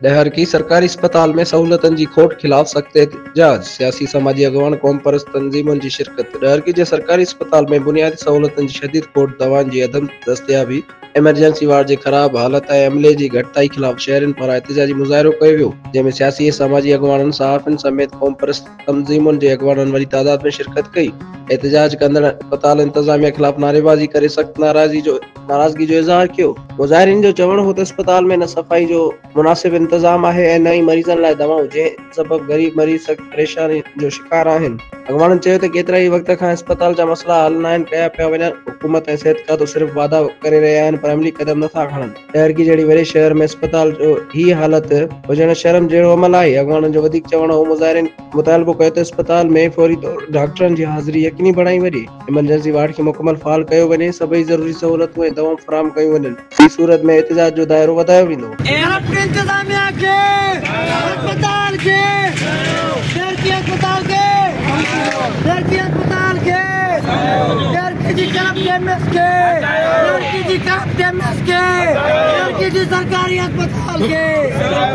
ڏهرڪي سرڪاري اسپتال ۾ سهولتن جي کوٽ خلاف سخت احتجاج، سياسي سماجي اڳواڻ، قومپرست تنظيمن جي شرڪت. ڏهرڪي جي سرڪاري اسپتال ۾ بنيادي سهولتن جي شديد کوٽ، دوائن جي عدم دستيابي، ايمرجنسي وارڊ جي خراب حالت ۽ عملي جي گهٽتائي خلاف شهرين پاران احتجاجي مظاهرو ڪيو ويو، جنهن ۾ سياسي ۽ سماجي اڳواڻن، صحافين سميت قومپرست تنظيمن جي اڳواڻن وڏي تعداد ۾ شرڪت ڪئي. احتجاج ڪندڙن اسپتال انتظاميا خلاف نعريبازي ڪري سخت ناراضگي جو اظهار ڪيو. مظاهرين جو چوڻ هو ته اسپتال ۾ نه صفائي جو مناسب انتظام آهي ۽ نه ئي مريضن لاء دوائون، جنهن سبب غريب مريض سخت پريشاني جو شڪار آهن. اڳواڻن چيو ته ڪيترائي وقت کان اسپتال جا مسئلا حل ناهن ڪيا پيا وڃن، حڪومت ۽ صحت کاتو صرف وعدا ڪري رهيا آهن پر عملي قدم نٿا کڻن. ڏهرڪي جهڙي وڏي شهر ۾ اسپتال جو هي حالت هجڻ شرم جهڙو عمل آهي. اڳواڻن جو وڌيڪ چوڻ هو مظاهرين مطالبو ڪيو ته اسپتال ۾ فوري طور ڊاڪٽرن جي حاضري يقيني بڻائي وڃي، ايمرجنسي وارڊ کي مڪمل فعال ڪيو وڃي، سڀئي ضروري سهولتون ۽ دوائون فراهم ڪيون وڃن، ٻي صورت ۾ احتجاج جو دائرو وڌايو ويندو. ڪرپٽ انتظاميا کي اسپتال کي ڏهرڪي اسپتال کي ڏهرڪي اسپتال کي ڏهرڪي جي ڪرپٽ ايم ايس کي ڏهرڪي جي ڪرپٽ ايم ايس کي ڏهرڪي جي سرڪاري اسپتال کي.